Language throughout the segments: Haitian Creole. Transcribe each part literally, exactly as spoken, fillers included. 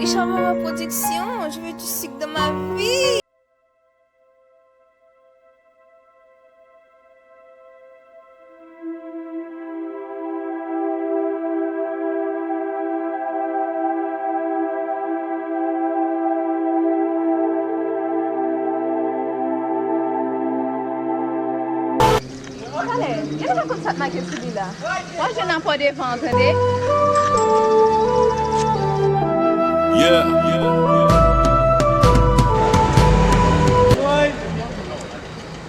Richard Maman Production, je veux du sucre dans ma vie. Talè, gen pa konn sa k make sou li la. W ap jwenn apò devan an, tande. Yeah.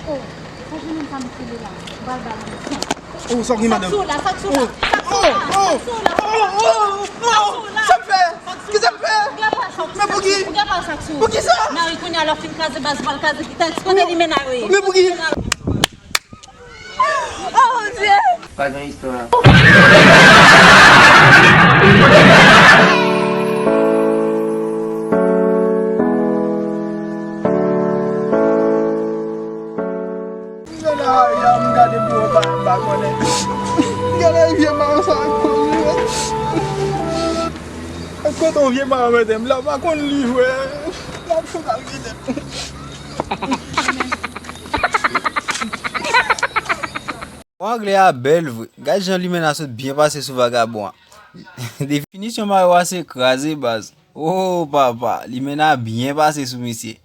Oh, sa jwenn sa m file la. M pral ba l yon san. Oh, sa w gen, madanm? Sa k sou la, sa k sou la, sa k sou la, sa k sou la. Sa k fè? Kisa m fè? Men pou ki? Pou ki sa? Mari, kounye a lè w fin kraze baz, pral kraze ki tèks kote limena yo ye. Men pou ki? Oh, mon Dieu! Pa gen istwa. Gade a, ya, m gade pou w pa, m pa konnen. Gade vye mayo sa ak koze. Ak kote yon vye mayo mete m la, m pa konn li vre. L ap fouta l kite m. Bon, anglè a bèl vre. Gad jan limena sot byen pase sou vagabon an. Definisyon mayo a se kraze baz. Oh papa, limena byen pase sou misye.